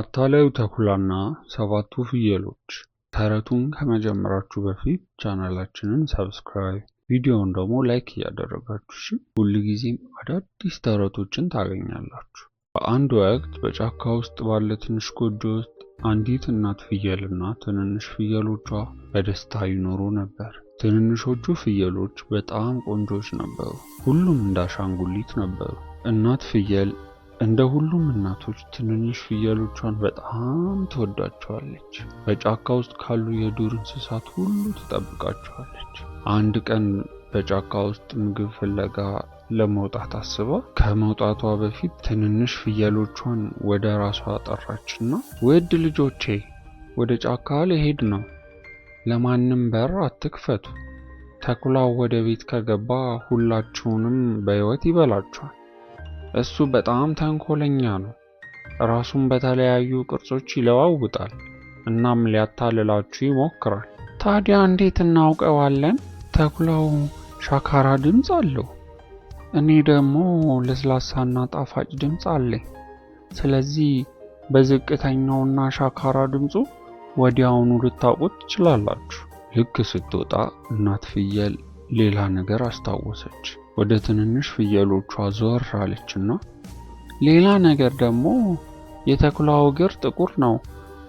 አታላዩ ተኩላና ሰባቱ ፍየሎች። ተረቱን ከመጀመራችሁ በፊት ቻናላችንን subscribe፣ ቪዲዮውን ደግሞ like እያደረጋችሁ እሺ፣ ሁልጊዜም አዳዲስ ተረቶችን ታገኛላችሁ። በአንድ ወቅት በጫካ ውስጥ ባለ ትንሽ ጎጆ ውስጥ አንዲት እናት ፍየልና ትንንሽ ፍየሎቿ በደስታ ይኖሩ ነበር። ትንንሾቹ ፍየሎች በጣም ቆንጆች ነበሩ። ሁሉም እንደ አሻንጉሊት ነበሩ። እናት ፍየል እንደ ሁሉም እናቶች ትንንሽ ፍየሎቿን በጣም ትወዳቸዋለች። በጫካ ውስጥ ካሉ የዱር እንስሳት ሁሉ ትጠብቃቸዋለች። አንድ ቀን በጫካ ውስጥ ምግብ ፍለጋ ለመውጣት አስባ ከመውጣቷ በፊት ትንንሽ ፍየሎቿን ወደ ራሷ ጠራችና፣ "ውድ ልጆቼ፣ ወደ ጫካ ልሄድ ነው። ለማንም በር አትክፈቱ። ተኩላው ወደ ቤት ከገባ ሁላችሁንም በሕይወት ይበላችኋል። እሱ በጣም ተንኮለኛ ነው። ራሱን በተለያዩ ቅርጾች ይለዋውጣል፣ እናም ሊያታልላችሁ ይሞክራል።" "ታዲያ እንዴት እናውቀዋለን?" "ተኩላው ሻካራ ድምፅ አለው። እኔ ደግሞ ለስላሳና ጣፋጭ ድምፅ አለኝ። ስለዚህ በዝቅተኛውና ሻካራ ድምፁ ወዲያውኑ ልታውቁት ትችላላችሁ።" ልክ ስትወጣ እናት ፍየል ሌላ ነገር አስታወሰች። ወደ ትንንሽ ፍየሎቿ ዞር አለችና፣ "ሌላ ነገር ደግሞ የተኩላው እግር ጥቁር ነው፣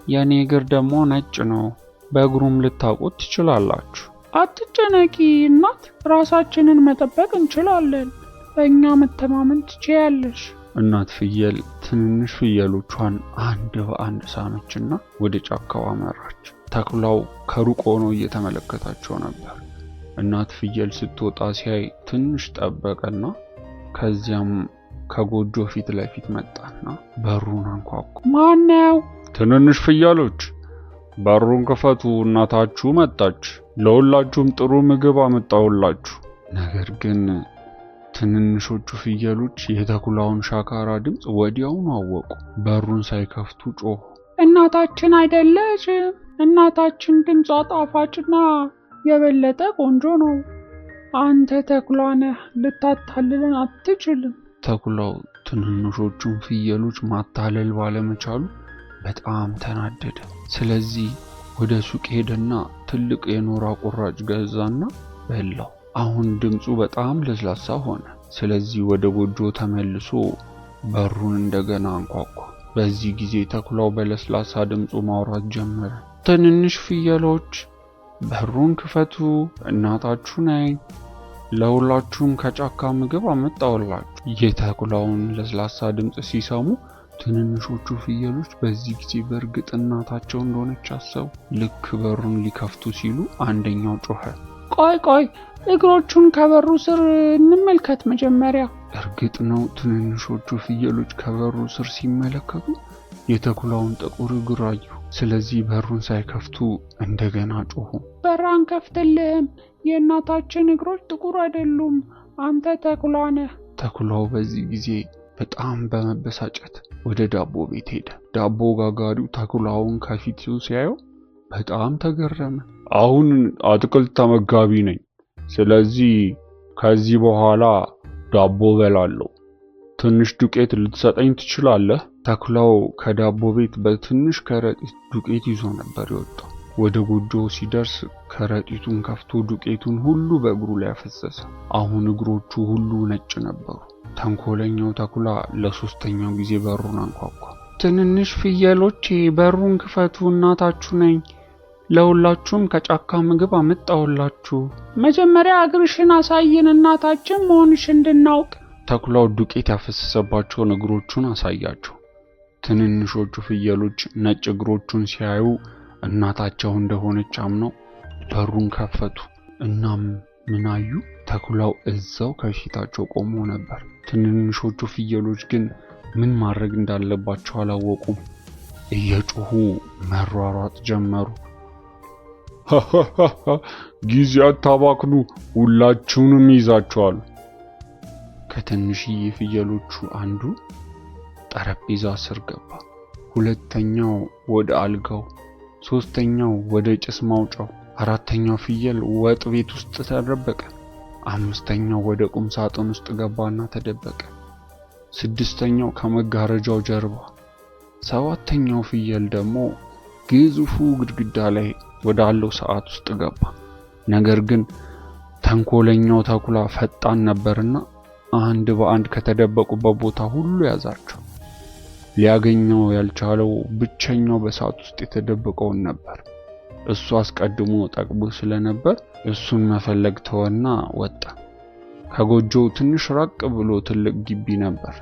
የእኔ እግር ደግሞ ነጭ ነው። በእግሩም ልታውቁት ትችላላችሁ።" "አትጨነቂ እናት፣ ራሳችንን መጠበቅ እንችላለን። በእኛ መተማመን ትችያለሽ።" እናት ፍየል ትንንሽ ፍየሎቿን አንድ በአንድ ሳመችና ወደ ጫካው አመራች። ተኩላው ከሩቅ ሆኖ እየተመለከታቸው ነበር። እናት ፍየል ስትወጣ ሲያይ ትንሽ ጠበቀና ከዚያም ከጎጆ ፊት ለፊት መጣና በሩን አንኳኳ። "ማነው?" "ትንንሽ ፍየሎች፣ በሩን ክፈቱ፣ እናታችሁ መጣች። ለሁላችሁም ጥሩ ምግብ አመጣሁላችሁ።" ነገር ግን ትንንሾቹ ፍየሎች የተኩላውን ሻካራ ድምፅ ወዲያውኑ አወቁ። በሩን ሳይከፍቱ ጮኹ። "እናታችን አይደለችም። እናታችን ድምጿ ጣፋጭና የበለጠ ቆንጆ ነው። አንተ ተኩላ ነህ፣ ልታታልለን አትችልም።" ተኩላው ትንንሾቹን ፍየሎች ማታለል ባለመቻሉ በጣም ተናደደ። ስለዚህ ወደ ሱቅ ሄደና ትልቅ የኖራ ቁራጭ ገዛና በላው። አሁን ድምፁ በጣም ለስላሳ ሆነ። ስለዚህ ወደ ጎጆ ተመልሶ በሩን እንደገና አንኳኳ። በዚህ ጊዜ ተኩላው በለስላሳ ድምፁ ማውራት ጀመረ። "ትንንሽ ፍየሎች፣ በሩን ክፈቱ፣ እናታችሁ ነኝ። ለሁላችሁም ከጫካ ምግብ አመጣሁላችሁ።" የተኩላውን ለስላሳ ድምፅ ሲሰሙ ትንንሾቹ ፍየሎች በዚህ ጊዜ በእርግጥ እናታቸው እንደሆነች አሰቡ። ልክ በሩን ሊከፍቱ ሲሉ አንደኛው ጮኸ። "ቆይ ቆይ፣ እግሮቹን ከበሩ ስር እንመልከት መጀመሪያ።" እርግጥ ነው ትንንሾቹ ፍየሎች ከበሩ ስር ሲመለከቱ የተኩላውን ጥቁር እግር አዩ። ስለዚህ በሩን ሳይከፍቱ እንደገና ጮኹ። "በር አንከፍትልህም። የእናታችን እግሮች ጥቁር አይደሉም። አንተ ተኩላ ነህ።" ተኩላው በዚህ ጊዜ በጣም በመበሳጨት ወደ ዳቦ ቤት ሄደ። ዳቦ ጋጋሪው ተኩላውን ከፊቱ ሲያየው በጣም ተገረመ። "አሁን አትክልት ተመጋቢ ነኝ። ስለዚህ ከዚህ በኋላ ዳቦ በላለሁ። ትንሽ ዱቄት ልትሰጠኝ ትችላለህ?" ተኩላው ከዳቦ ቤት በትንሽ ከረጢት ዱቄት ይዞ ነበር የወጣው። ወደ ጎጆው ሲደርስ ከረጢቱን ከፍቶ ዱቄቱን ሁሉ በእግሩ ላይ አፈሰሰ። አሁን እግሮቹ ሁሉ ነጭ ነበሩ። ተንኮለኛው ተኩላ ለሶስተኛው ጊዜ በሩን አንኳኳ። "ትንንሽ ፍየሎቼ፣ በሩን ክፈቱ፣ እናታችሁ ነኝ። ለሁላችሁም ከጫካ ምግብ አመጣሁላችሁ።" "መጀመሪያ እግርሽን አሳይን፣ እናታችን መሆንሽ እንድናውቅ።" ተኩላው ዱቄት ያፈሰሰባቸውን እግሮቹን አሳያቸው። ትንንሾቹ ፍየሎች ነጭ እግሮቹን ሲያዩ እናታቸው እንደሆነች አምነው በሩን ከፈቱ። እናም ምን አዩ? ተኩላው እዛው ከፊታቸው ቆሞ ነበር። ትንንሾቹ ፍየሎች ግን ምን ማድረግ እንዳለባቸው አላወቁም። እየጮሁ መሯሯጥ ጀመሩ። "ጊዜ አታባክኑ፣ ሁላችሁንም ይዛችኋል።" ከትንሽዬ ፍየሎቹ አንዱ ጠረጴዛ ስር ገባ። ሁለተኛው ወደ አልጋው፣ ሶስተኛው ወደ ጭስ ማውጫው፣ አራተኛው ፍየል ወጥ ቤት ውስጥ ተደበቀ። አምስተኛው ወደ ቁም ሳጥን ውስጥ ገባና ተደበቀ። ስድስተኛው ከመጋረጃው ጀርባ፣ ሰባተኛው ፍየል ደግሞ ግዙፉ ግድግዳ ላይ ወዳለው ሰዓት ውስጥ ገባ። ነገር ግን ተንኮለኛው ተኩላ ፈጣን ነበርና አንድ በአንድ ከተደበቁበት ቦታ ሁሉ ያዛቸው። ሊያገኘው ያልቻለው ብቸኛው በሰዓት ውስጥ የተደበቀውን ነበር። እሱ አስቀድሞ ጠግቦ ስለነበር እሱን መፈለግ ተወና ወጣ። ከጎጆው ትንሽ ራቅ ብሎ ትልቅ ግቢ ነበር።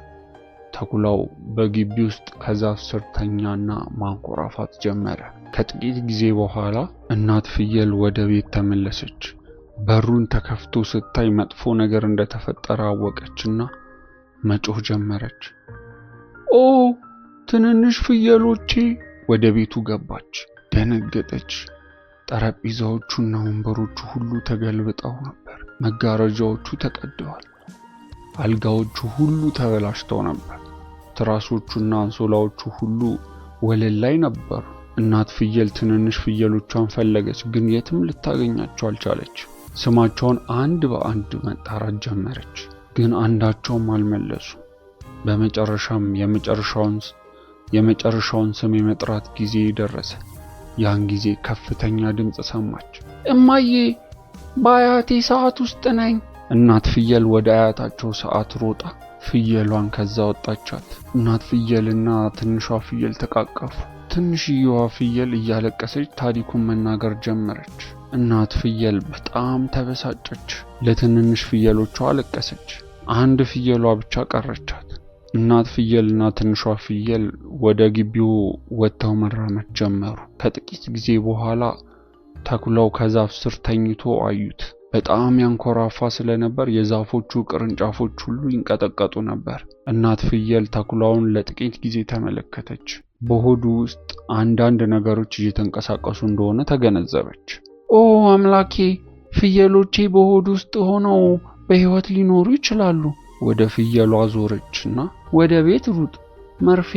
ተኩላው በግቢ ውስጥ ከዛፍ ስር ተኛና ማንኮራፋት ጀመረ። ከጥቂት ጊዜ በኋላ እናት ፍየል ወደ ቤት ተመለሰች። በሩን ተከፍቶ ስታይ መጥፎ ነገር እንደተፈጠረ አወቀችና መጮህ ጀመረች። ኦ ትንንሽ ፍየሎቼ! ወደ ቤቱ ገባች። ደነገጠች። ጠረጴዛዎቹና ወንበሮቹ ሁሉ ተገልብጠው ነበር። መጋረጃዎቹ ተቀደዋል። አልጋዎቹ ሁሉ ተበላሽተው ነበር። ትራሶቹና አንሶላዎቹ ሁሉ ወለል ላይ ነበሩ። እናት ፍየል ትንንሽ ፍየሎቿን ፈለገች፣ ግን የትም ልታገኛቸው አልቻለች። ስማቸውን አንድ በአንድ መጣራት ጀመረች፣ ግን አንዳቸውም አልመለሱም። በመጨረሻም የመጨረሻውን ስም የመጥራት ጊዜ ደረሰ። ያን ጊዜ ከፍተኛ ድምፅ ሰማች። እማዬ፣ በአያቴ ሰዓት ውስጥ ነኝ። እናት ፍየል ወደ አያታቸው ሰዓት ሮጣ ፍየሏን ከዛ ወጣቻት። እናት ፍየልና ትንሿ ፍየል ተቃቀፉ። ትንሽየዋ ፍየል እያለቀሰች ታሪኩን መናገር ጀመረች። እናት ፍየል በጣም ተበሳጨች። ለትንንሽ ፍየሎቿ አለቀሰች። አንድ ፍየሏ ብቻ ቀረቻት። እናት ፍየልና ትንሿ ፍየል ወደ ግቢው ወጥተው መራመድ ጀመሩ። ከጥቂት ጊዜ በኋላ ተኩላው ከዛፍ ስር ተኝቶ አዩት። በጣም ያንኮራፋ ስለነበር የዛፎቹ ቅርንጫፎች ሁሉ ይንቀጠቀጡ ነበር። እናት ፍየል ተኩላውን ለጥቂት ጊዜ ተመለከተች። በሆዱ ውስጥ አንዳንድ ነገሮች እየተንቀሳቀሱ እንደሆነ ተገነዘበች። ኦ አምላኬ፣ ፍየሎቼ በሆድ ውስጥ ሆነው በሕይወት ሊኖሩ ይችላሉ። ወደ ፍየሏ ዞረችና ወደ ቤት ሩጥ፣ መርፌ፣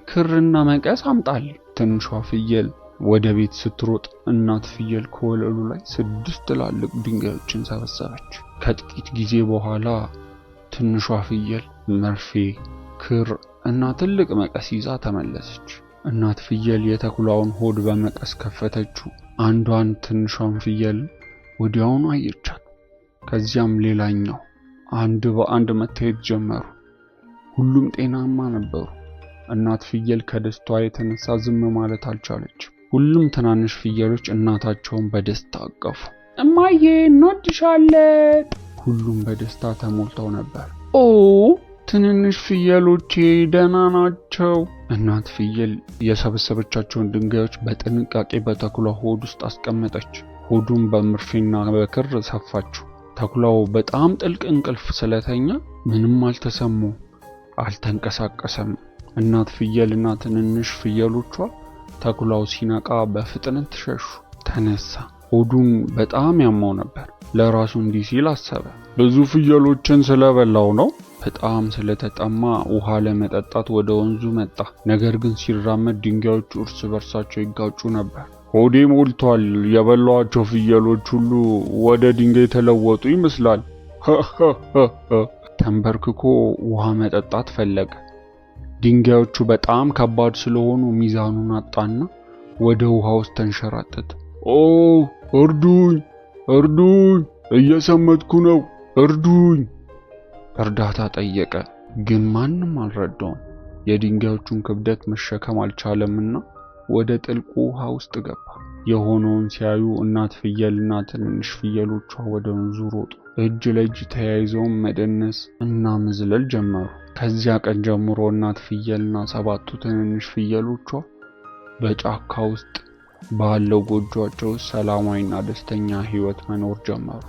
ክርና መቀስ አምጣልኝ። ትንሿ ፍየል ወደ ቤት ስትሮጥ እናት ፍየል ከወለሉ ላይ 6 ትላልቅ ድንጋዮችን ሰበሰበች። ከጥቂት ጊዜ በኋላ ትንሿ ፍየል መርፌ፣ ክር እና ትልቅ መቀስ ይዛ ተመለሰች። እናት ፍየል የተኩላውን ሆድ በመቀስ ከፈተችው። አንዷን ትንሿን ፍየል ወዲያውኑ አየቻት። ከዚያም ሌላኛው አንድ በአንድ መታየት ጀመሩ። ሁሉም ጤናማ ነበሩ። እናት ፍየል ከደስታዋ የተነሳ ዝም ማለት አልቻለች። ሁሉም ትናንሽ ፍየሎች እናታቸውን በደስታ አቀፉ። እማዬ እንወድሻለን። ሁሉም በደስታ ተሞልተው ነበር። ኦ ትንንሽ ፍየሎቼ ደህና ናቸው። እናት ፍየል የሰበሰበቻቸውን ድንጋዮች በጥንቃቄ በተኩላ ሆድ ውስጥ አስቀመጠች። ሆዱን በመርፌና በክር ሰፋችው። ተኩላው በጣም ጥልቅ እንቅልፍ ስለተኛ ምንም አልተሰማው፣ አልተንቀሳቀሰም። እናት ፍየልና ትንንሽ ፍየሎቿ ተኩላው ሲነቃ በፍጥነት ሸሹ። ተነሳ። ሆዱን በጣም ያማው ነበር። ለራሱ እንዲህ ሲል አሰበ፣ ብዙ ፍየሎችን ስለበላው ነው። በጣም ስለተጠማ ውሃ ለመጠጣት ወደ ወንዙ መጣ። ነገር ግን ሲራመድ ድንጋዮቹ እርስ በርሳቸው ይጋጩ ነበር። ሆዴ ሞልቷል፣ የበላኋቸው ፍየሎች ሁሉ ወደ ድንጋይ የተለወጡ ይመስላል። ተንበርክኮ ውሃ መጠጣት ፈለገ። ድንጋዮቹ በጣም ከባድ ስለሆኑ ሚዛኑን አጣና ወደ ውሃ ውስጥ ተንሸራተተ። ኦ እርዱኝ፣ እርዱኝ፣ እየሰመጥኩ ነው፣ እርዱኝ! እርዳታ ጠየቀ፣ ግን ማንም አልረዳውም። የድንጋዮቹን ክብደት መሸከም አልቻለምና ወደ ጥልቁ ውሃ ውስጥ ገባ። የሆነውን ሲያዩ እናት ፍየልና ትንንሽ ፍየሎቿ ወደ ወንዙ ሮጡ። እጅ ለእጅ ተያይዘውም መደነስ እና መዝለል ጀመሩ። ከዚያ ቀን ጀምሮ እናት ፍየልና 7ቱ ትንንሽ ፍየሎቿ በጫካ ውስጥ ባለው ጎጇቸው ሰላማዊና ደስተኛ ሕይወት መኖር ጀመሩ።